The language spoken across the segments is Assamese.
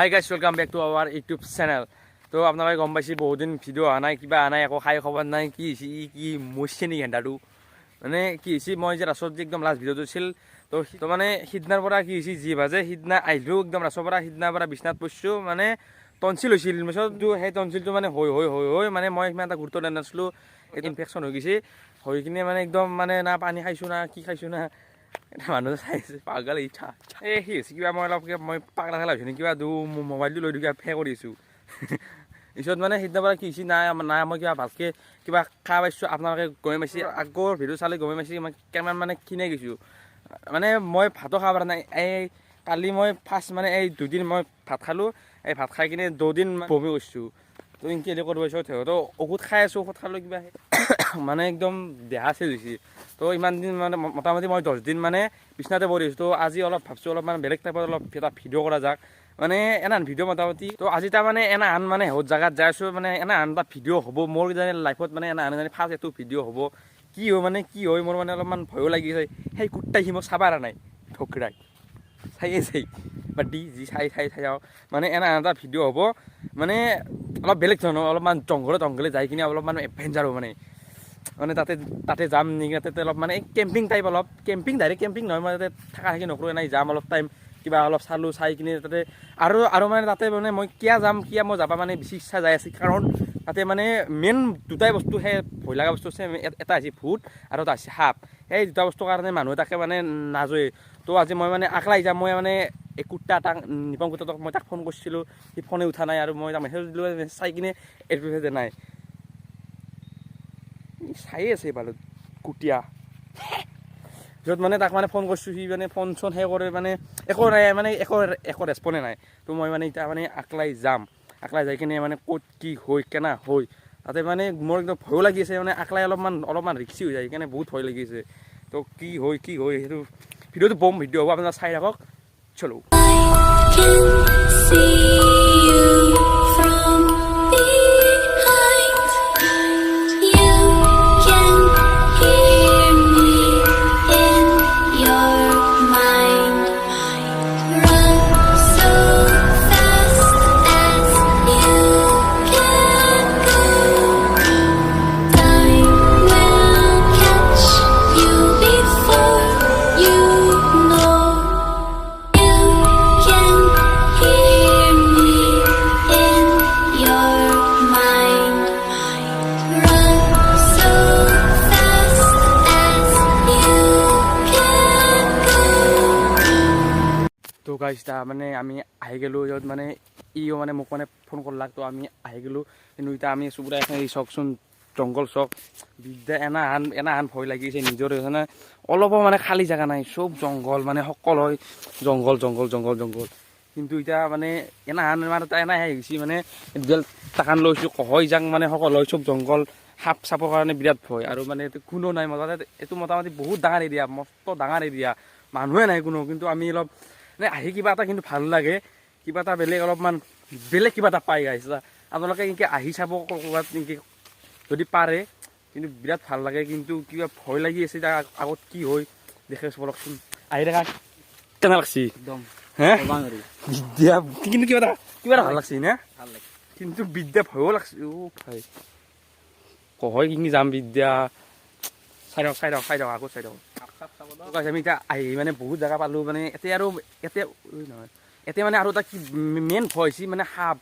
Hi guys, welcome back to our YouTube channel. তো আপোনালোকে গম পাইছে, বহুত দিন ভিডিঅ' অহা নাই, কিবা অহা নাই, একো খাই খবৰ নাই। কি হৈছে ই? কি মৰিছে নেকি হেন্দাটো? মানে কি হৈছে, মই যে ৰাছত যে একদম লাষ্ট ভিডিঅ'টো আছিল, তো মানে সিদিনাৰ পৰা কি হৈছে, যি বাজে সিদিনা আহিলোঁ একদম ৰাছৰ পৰা, সিদিনাৰ পৰা বিছনাত পৰিছোঁ। মানে টনচিল হৈছিল, পিছত সেই টনচিলটো মানে হৈ হৈ হৈ হৈ মানে মই সিমান এটা গুৰুত্ব দিয়া নাছিলোঁ, ইনফেকশ্যন হৈ গৈছে। হৈ কিনে মানে একদম মানে না পানী খাইছোঁ, না কি খাইছোঁ, না এটা মানুহ চাই আছে পাগল ইচ্ছা। এই সি হৈছে কিবা, মই অলপ কিবা মই পাগলা চাগলা হৈছোঁ নেকি কিবা, দু মোবাইলটো লৈ কিবা ফে কৰি আছোঁ। পিছত মানে সিদিনাৰ পৰা কি হৈছে, নাই নাই মই কিবা ভালকৈ কিবা খাব পাইছোঁ, আপোনালোকে গমেই পাইছে, আগৰ ভিডিঅ' চালে গমেই পাইছে মই কিমান মানে ক্ষীণাই গৈছোঁ। মানে মই ভাতো খাব পৰা নাই। এই কালি মই ফাৰ্ষ্ট মানে এই দুদিন মই ভাত খালোঁ, এই ভাত খাই কিনে 2 দিন বমি কৰিছোঁ। তো এনেকৈ কৰিব পাইছোঁ, তো ঔষধ খাই আছোঁ, ঔষধ খালোঁ কিবা মানে একদম দেহা চেঞ্জ হৈছে। তো ইমান দিন মানে মোটামুটি মই 10 দিন মানে বিছনাতে পৰি আছোঁ। তো আজি অলপ ভাবছোঁ অলপমান বেলেগ টাইপৰ অলপ এটা ভিডিঅ' কৰা যাক, মানে এনাহান ভিডিঅ' মোটামুটি। তো আজি তাৰমানে এনাহান মানে হত জেগাত যাই আছোঁ, মানে এনাহান এটা ভিডিঅ' হ'ব মোৰ কিজানি লাইফত, মানে এনাহান কিজানি ফাৰ্ষ্ট এইটো ভিডিঅ' হ'ব। কি হয়, মানে কি হয়, মোৰ মানে অলপমান ভয়ো লাগিছে। সেই কুত্তাই সি মোক চাব পৰা নাই, ঠকৰাই চাই চাই বা দি যি চাই চাই চাই যাওঁ। মানে এনে এটা ভিডিঅ' হ'ব, মানে অলপ বেলেগ ধৰণৰ, অলপমান জংঘলে জংঘলে যাই কিনে অলপমান এডভেঞ্চাৰ হ'ব। মানে মানে তাতে তাতে যাম নেকি, তাতে অলপ মানে কেম্পিং টাইপ, অলপ কেম্পিং, ডাইৰেক্ট কেম্পিং নহয়, মই তাতে থাকা থাকি নকৰোঁ, এনেই যাম, অলপ টাইম কিবা অলপ চালোঁ, চাই কিনে তাতে আৰু মানে তাতে মানে মই কিয় যাম, কিয় মই যাব মানে বেছি ইচ্ছা যাই আছে, কাৰণ তাতে মানে মেইন দুটাই বস্তু সেই ভয় লগা বস্তু আছে। এটা হৈছে ভূত আৰু এটা হৈছে সাপ। সেই দুটা বস্তুৰ কাৰণে মানুহ তাকে মানে নাযায়। তো আজি মই মানে আকলাই যাম। মই মানে এই কুৰ্তা তাক নিপং কুৰ্তাটোক মই তাক ফোন কৰিছিলোঁ, সি ফোনে উঠা নাই। আৰু মই তাক মেছেজ দিলোঁ, মেছেজ চাই কিনে এইটো নাই, চায়ে আছে বাৰু কুটীয়া। য'ত মানে তাক মানে ফোন কৰিছোঁ, সি মানে ফোন চোন সেই কৰে, মানে একো নাই, মানে একো একো ৰেচপনে নাই। তো মই মানে এতিয়া মানে আকলাই যাম, আকলাই যাই কিনে মানে ক'ত কি হয়, কেনা হয় তাতে, মানে মোৰ একদম ভয়ো লাগি আছে। মানে আকলাই অলপমান অলপমান ৰিক্সি হৈ যায়, সেইকাৰণে বহুত ভয় লাগি আছে। তো কি হয় কি হয়, সেইটো ভিডিঅ'টো বম ভিডিঅ' হ'ব, আপোনালোকে চাই থাকক। চলো। Can see you from behind. You can hear me in your mind. Run so fast as you can go. Time will catch you before you know. You can hear me in your mind. Run so fast as you can go. তো গাইছ, মানে আমি আহি গ'লোঁ য'ত, মানে ইও মানে মোক মানে ফোন কৰলাক, তো আমি আহি গ'লোঁ। কিন্তু এতিয়া আমি আছোঁ পুৰা এখন, এই চাওকচোন, জংঘল চক বিদ্যা। এনাহান এনাহান ভয় লাগিছে নিজৰ, মানে অলপো মানে খালী জেগা নাই, চব জংঘল, মানে সকলো হয় জংঘল জংঘল জংঘল জংঘল। কিন্তু এতিয়া মানে এনাহান মানে এটা এনাহে গৈছে, মানে দুডাল টাকান লৈছোঁ, কহৈ যাং, মানে সকলো হয় চব জংঘল, সাপ চাপৰ কাৰণে বিৰাট ভয়। আৰু মানে এইটো কোনো নাই মোটামুটি, এইটো মোটামুটি বহুত ডাঙৰ এৰিয়া, মস্ত ডাঙৰ এৰিয়া, মানুহে নাই কোনো। কিন্তু আমি অলপ মানে আহি কিবা এটা কিন্তু ভাল লাগে, কিবা এটা বেলেগ, অলপমান বেলেগ কিবা এটা পাই গাইছে। আপোনালোকে এনেকৈ আহি চাব ক'ৰবাত এনেকৈ যদি পাৰে, কিন্তু বিৰাট ভাল লাগে। কিন্তু কিবা ভয় লাগি আছে এতিয়া, আগত কি হয় দেখে আছোঁ। বলকচোন। আহি থাকা কেনে লাগছি? একদম হে অবাঙৰি। বিদ্যা, কিন্তু কিবা এটা ভাল লাগছি না? ভাল লাগে। কিন্তু বিদ্যা ভয়ো লাগছে। অ' ভাই, কহয় কিনি যাম বিদ্যা। চাই থাকক, চাই থাকক, চাই থাকক, আকৌ চাই থাকক। সাপ চাব। তো guys, আমি এতিয়া আহি মানে বহুত জেগা পালোঁ। মানে এতিয়া আৰু এতিয়া ঐ নহয়, এতিয়া মানে আৰু এটা কি মেইন ভয় হৈছে, মানে সাপ।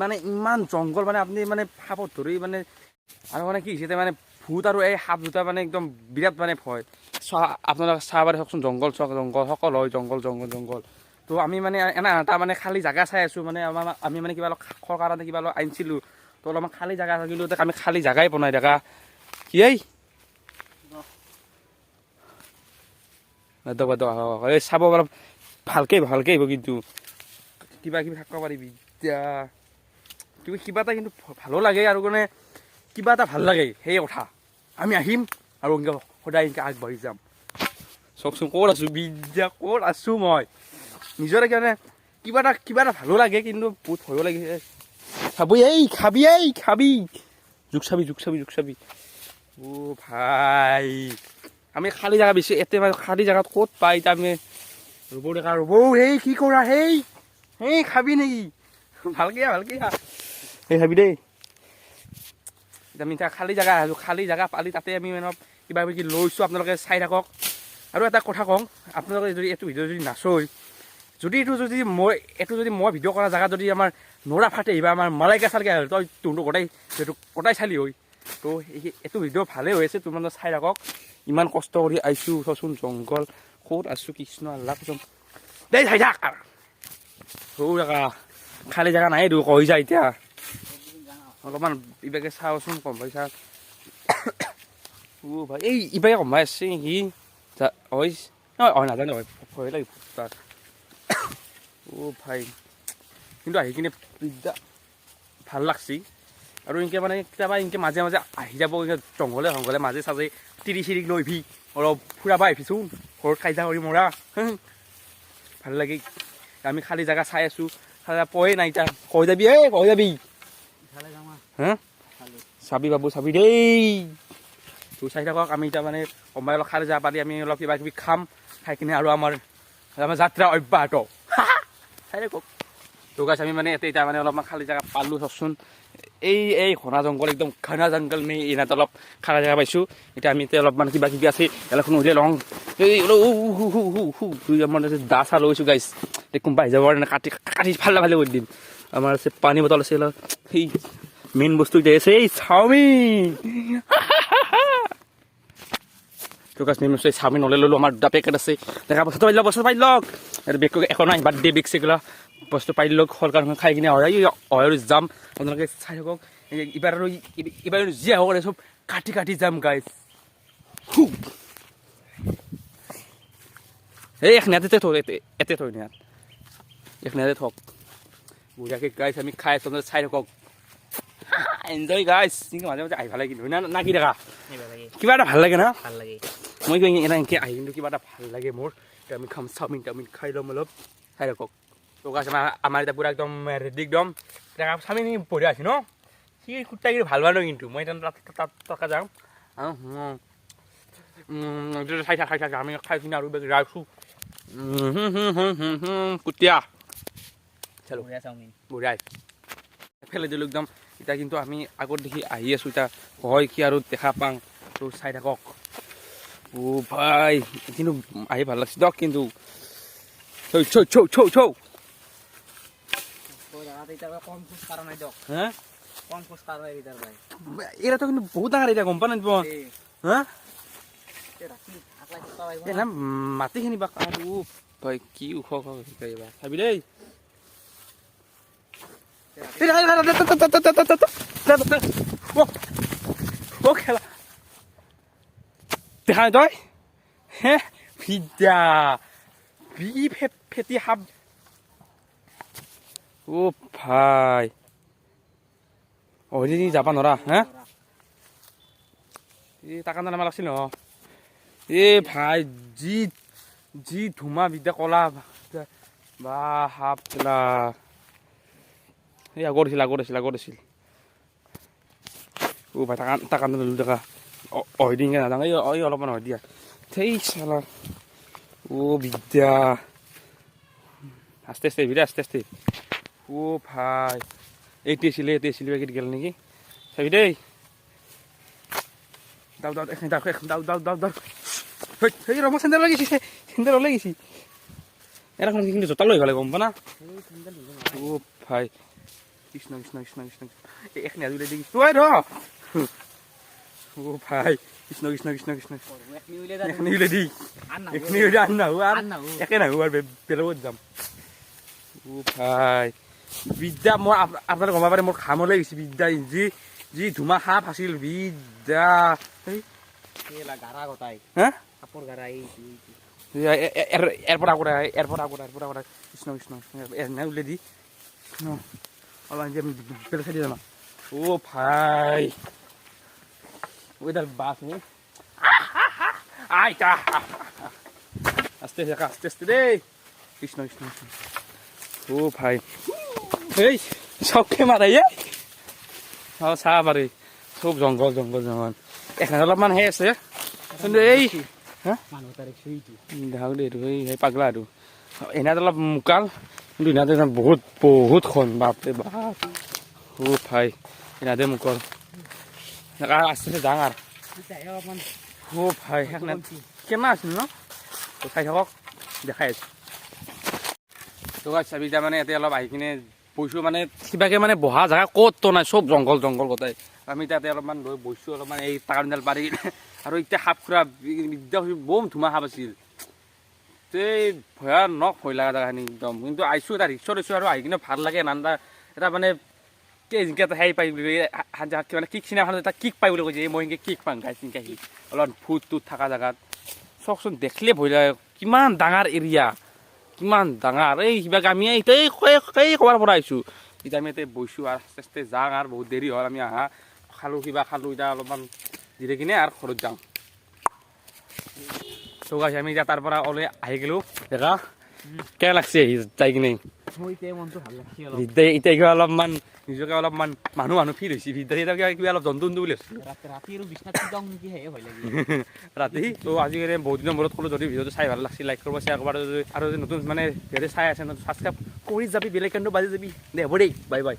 মানে ইমান জংঘল, মানে আপুনি মানে সাপত ধৰি মানে আৰু মানে কি হৈছে এতিয়া, মানে ভূত আৰু এই সাপ দুটা মানে একদম বিৰাট মানে ভয়। চোৱা, আপোনালোকে চাব পাৰে, চাওকচোন, জংঘল চাওক, জংঘল, সকলো হয় জংঘল জংঘল জংঘল। তো আমি মানে এনে এটা মানে খালী জেগা চাই আছোঁ। মানে আমাৰ আমি মানে কিবা অলপ খোৱাৰ কাৰণে কিবা অলপ আনিছিলোঁ, তো অলপমান খালী জেগা থাকিলোঁ, আমি খালী জেগাই পোৱা নাই। দেখা কি এই বাদ বাদ, এই চাব অলপ ভালকে ভালকে আহিব, কিন্তু কিবা কিবি থাকিব পাৰিবি এতিয়া, কিবা কিবা এটা। কিন্তু ভালো লাগে আৰু মানে কিবা এটা ভাল লাগে, সেই কথা। আমি আহিম আৰু এনেকৈ সদায় এনেকৈ আগবাঢ়ি যাম। চাওকচোন ক'ত আছোঁ বিদ্যা, ক'ত আছোঁ মই নিজৰে কাৰণে কিবা এটা ভালো লাগে, কিন্তু বহুত ভয়ো লাগিছে। চাবি, এই খাবি, এই খাবি, জোক চাবি, জোক চাবি, জোক চাবি। অ' ভাই, আমি খালী জেগা বেছি ইয়াতে মানে খালী জেগাত ক'ত পাই এতিয়া আমি। ৰ'ব ডেকা, ৰ'ব, সেই কি কৰা, সেই সেই খাবি নেকি? ভালকে আহ, ভালকে আহ। এই ভাবি দেই, এতিয়া আমি এতিয়া খালী জেগা আহিছোঁ। খালী জেগা পালি তাতে আমি মানে অলপ কিবা কিবি লৈছোঁ, আপোনালোকে চাই থাকক। আৰু এটা কথা কওঁ, আপোনালোকে যদি এইটো ভিডিঅ' যদি নাচয়, যদি এইটো যদি মই এইটো যদি মই ভিডিঅ' কৰা জেগাত যদি আমাৰ নৰা ফাটে বা আমাৰ মালাইকা চালকা আহিল, তই তোৰটো গোটাই যিহেতু গোটাই চালি হয়। তো এইটো ভিডিঅ' ভালেই হৈ আছে, তোমালোকে চাই থাকক। ইমান কষ্ট কৰি আহিছোঁ, চোৱাচোন জংঘল ক'ত আছোঁ। কৃষ্ণ আল্লাহ কচম দেই, চাই থাক। সৌ জেগা খালী জেগা নাই এইটো কৈ যায়। এতিয়া অলপমান ইবাকে চাওঁচোন, গম পাইছা? অ' ভাই, এই ইবাকে গম পাই আছে নেকি? হয়, নাজানো হয়, ভয় লাগে তাত। অ' ভাই, কিন্তু আহি কিনে বিদ্যা ভাল লাগছি। আৰু এনেকৈ মানে কেতিয়াবা এনেকৈ মাজে মাজে আহি যাব এনেকৈ জংঘলে জংঘলে মাজে চাজে তিৰি চিৰিক লৈ আহিবি, অলপ ফুৰাব আহিবিচোন। ঘৰত কাজিয়া কৰি মৰা ভাল লাগে। আমি খালী জেগা চাই আছোঁ, খালী জেগা পোৱাই নাই। এতিয়া কৈ যাবি, এই কৈ যাবি। হা, চাবি বাবু, চাবি দেই। তোৰ চাই থাকক। আমি এতিয়া মানে কোনোবাই অলপ খালী জেগা পালি আমি অলপ কিবা কিবি খাম, খাই কিনে আৰু আমাৰ আমাৰ যাত্ৰা অব্যাহত। চাই থাকক। তো গাইছ, আমি মানে ইয়াতে এতিয়া মানে অলপমান খালী জেগা পালোঁ। চাওকচোন, এই এই ঘনা জংঘল, একদম ঘনা জংঘল মে ইয়াত অলপ খালী জেগা পাইছোঁ। এতিয়া আমি এতিয়া অলপমান কিবা কিবি আছে এলাখন উলিয়াই লওঁ। এই হু হু হু হু, আমাৰ দা চা লৈছোঁ গাইছ। এই কোনোবা আহি যাব কাৰণে কাটি কাটি ফালে ফালে কৰি দিম। আমাৰ আছে পানী বটল আছে, সেই মেইন বস্তু এতিয়া আছে এই চাওমিন। তো গাইছ, মেইন বস্তু চাওমিন ওলাই ল'লোঁ। আমাৰ দুটা পেকেট আছে। দেখা, বস্তু পাই লওক, বস্তু পাই লওক। আৰু বেগ একো নাই, বাদ দিয়ে বেগ চেগলা। বস্তু পাই লওক, সৰকাৰ খাই কিনে হয় হয় আৰু যাম। আপোনালোকে চাই থাকক। এইবাৰ আৰু এইবাৰ যি আহক চব কাটি কাটি যাম গাইছ। এই এখন ইয়াতে থওক, এতে থৈ ইয়াত এখন ইয়াতে থওক বঢ়িয়াকৈ। গাইছ, আমি খাই আছোঁ, আপোনালোকে চাই থাকক। এনজয় গাইছ। কিন্তু মাজে মাজে আহি ভাল লাগে কিন্তু না, না কি দেখা কিবা এটা ভাল লাগে না? ভাল লাগে। মই কিবা এনেকৈ আহি কিন্তু কিবা এটা ভাল লাগে মোৰ। এতিয়া আমি খাম, চাওমিন তাওমিন খাই ল'ম অলপ, চাই থাকক। তো গাইছ, আমাৰ আমাৰ এতিয়া পূৰা একদম ৰেডি একদম। এতিয়া চাওমিন বঢ়িয়া আছে ন? সি কুৰ্তা কিন্তু ভাল পাওঁ কিন্তু মই এতিয়া তাত তাত টকা যাওঁ। চাই থাক, খাই থাক। আমি খাই কিনে আৰু ৰাখোঁ কুটীয়া। চলো। বঢ়িয়া চাওমিন। বঢ়িয়া ফেলাই দিলোঁ একদম। এতিয়া কিন্তু আমি আগত দেখি আহি আছোঁ। এতিয়া হয় কি আৰু দেখা পাওঁ, তো চাই থাকক। অ' ভাই, কিন্তু আহি ভাল লাগছে দিয়ক কিন্তু। চৌ চৌ চৌ চৌ চৌ। কম খোজ কাঢ়া নাই দিয়ক। হা। কম খোজ কাঢ়া নাই এতিয়া ভাই। এৰাটো কিন্তু বহুত ডাঙৰ এতিয়া, গম পা নাই? হা, এই না মাটিখিনি বা আৰু ভাই কি ওখ ওখ এইবাৰ চাবি দেই। অ খেলা দেখা নাই তই? হে ভিদ্যা বি ফেটি সাপ। অ' ভাই, অ যাবা নৰা। হা, এই টাকা নামা লাগছিল ন? এ ভাই, যি যি ধুমা বিদ্যা কলা বা সাপ কেলা। এই আগত আছিল, আগত আছিল, আগত আছিল। অ' ভাই, টাকা টাকা নললো। টাকা অহি দিন নাযাওঁ। এই এই অলপমান হয় দিয়া। সেই চালা, অ' বিদ্যা, আস্তে আস্তে আহিবি দে, আস্তে আস্তে। অ' ভাই, এইটো আছিলে, এইটো আছিলে, এইটো গেল নেকি? চাবি দেই। দাও দাও, এখন দাও, এখন দাও দাও দাও দাও। সেই ৰ, মই চেন্দেল ওলাই গৈছে, চেন্দেল ওলাই গৈছে। এৰকম কিন্তু জোতা লৈ গ'লে গম পা না। অ' ভাই, কৃষ্ণ কৃষ্ণ কৃষ্ণ কৃষ্ণ। এইখিনি আজি উলাই দেখিছোঁ। ঐ ৰ, অ' ভাই, কৃষ্ণ কৃষ্ণ কৃষ্ণ কৃষ্ণ। এইখিনি উলাই দি, এইখিনি উলাই আন নাহো আৰু, একে নাহো আৰু, বেলেগত যাম। অ' ভাই বিদ্যা, মই আপোনালোকে গম পাৰে, মোৰ ঘাম ওলাই গৈছে। বিদ্যা, যি যি ধুমা সাপ আছিল বিদ্যা। হা, ইয়াৰ পৰা আগত, ইয়াৰ পৰা আগত, ইয়াৰ পৰা আগত। কৃষ্ণ কৃষ্ণ কৃষ্ণ। এনে উলাই দি কৃষ্ণ অলপ আমি বেলেগ চাইডে যাম। অ' ভাই, ওইডাল বাছ নে আইতা। আস্তে আস্তে আস্তে আস্তে দেই। কৃষ্ণ কৃষ্ণ কৃষ্ণ। অ' ভাই, এই চবকে মাৰে। এই অ' চাহ পাৰে, চব জংঘল জংঘল জংঘল। এখানে অলপমান সেই আছে কিন্তু এই হা দেখাও দে। এইটো এই সেই পাগলা এইটো। এনে অলপ মুকাল। কিন্তু ইনাতে বহুত বহুত খন, বাপৰে বাপ। অ' ভাই, ইনাদে মুখৰ আস্তে আস্তে যাওঁ আৰু। অলপমান। অ' ভাই, সেইখন কেনে আছিল ন? তো চাই থাকক, দেখাই আছোঁ। তো গাইছ, আমি এতিয়া মানে ইয়াতে অলপ আহি কিনে বহিছোঁ। মানে কিবাকে মানে বহা জেগা ক'তো নাই, চব জংঘল জংঘল গোটেই। আমি তাতে অলপমান বহিছোঁ অলপমান এই তাৰণডাল পাৰি কিনে। আৰু এতিয়া সাপ খুৰা একদম বম ধুমা সাপ আছিল। এই ভয়ানক ভয় লগা জেগাখিনি একদম। কিন্তু আহিছোঁ, এটা ৰিক্সত লৈছোঁ আৰু আহি কিনে ভাল লাগে। নান্দা এটা মানে জিংকা এটা হেৰি পাই বুলি মানে কিক চিনেমাখনত এটা কিক পাই বুলি কৈছে। এই মই সেনকে কিক পাম গাইছ। জিংকা সি অলপ ফুট টুট থকা জেগাত চাওকচোন, দেখিলে ভয় লাগে। কিমান ডাঙৰ এৰিয়া, কিমান ডাঙৰ এই কিবাকে। আমি এতিয়া এই ক'বাৰ পৰা আহিছোঁ। এতিয়া আমি ইয়াতে বহিছোঁ আৰু আস্তে আস্তে যাওঁ আৰু বহুত দেৰি হ'ল আমি আহা। খালোঁ, কিবা খালোঁ, এতিয়া অলপমান জিৰে কিনে আৰু ঘৰত যাওঁ। তো গাইছ, আমি এতিয়া তাৰ পৰা ওলাই আহি গ'লোঁ। দেখা কেনে লাগছে আহি যাই কিনে? মোৰ এতিয়া মনটো ভাল লাগছে অলপ। বিদ্যাই এতিয়া কিবা অলপমান নিজকে অলপমান মানুহ মানুহ ফিল হৈছে। বিদ্যাই এতিয়া কিবা কিবা অলপ জন্তু জন্তু বুলি ভাবছিলোঁ। ৰাতি ৰাতি আৰু বিছনাত শুই নেকি, সেয়ে ভয় লাগে। ৰাতি। তো আজিকালি বহুত দিনৰ মূৰত ক'লো, যদি ভিডিঅ'টো চাই ভাল লাগছে, লাইক কৰিব, শ্বেয়াৰ কৰিব আৰু যদি নতুন মানে ভিডিঅ' চাই আছে, ছাবস্ক্ৰাইব কৰি যাবি, বেল আইকনটো বাজি যাবি। দে, হ'ব দেই, বাই বাই।